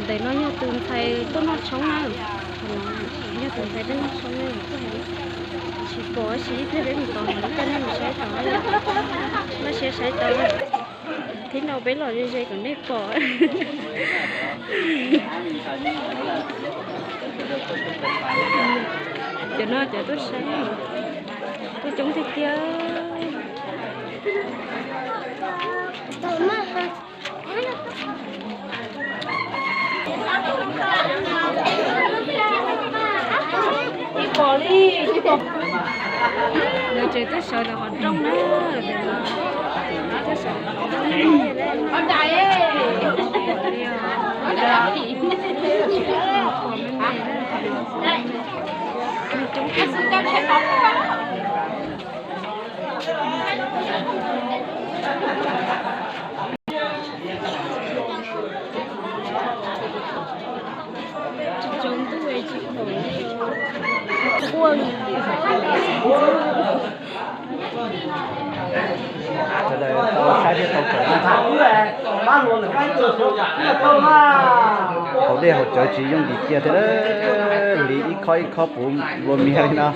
Ntawm no yog tus ntxhais tuaj noj tshoob na, yog tus ntxhais tuaj noj tshoob na, tsis pom tab sis ib pliag peb mus tos lub caij no mus saib tau, laj siab saib tau. Thib no peb los ze ze kom nej pom. Cov no cov tuaj saib, tuaj coob tiag tiag. Lawv tseem tuaj sawv ntawm qhov rooj na, tuaj sawv qhov rooj na. Tsis tsaus ntuj es tsis pom quaj li. Sawv daws tau saib thiab tau kawm na. Haus dej haus cawv tsis yooj yim kiag thiab, hliv ib khob ib khob puv nplua miag li no.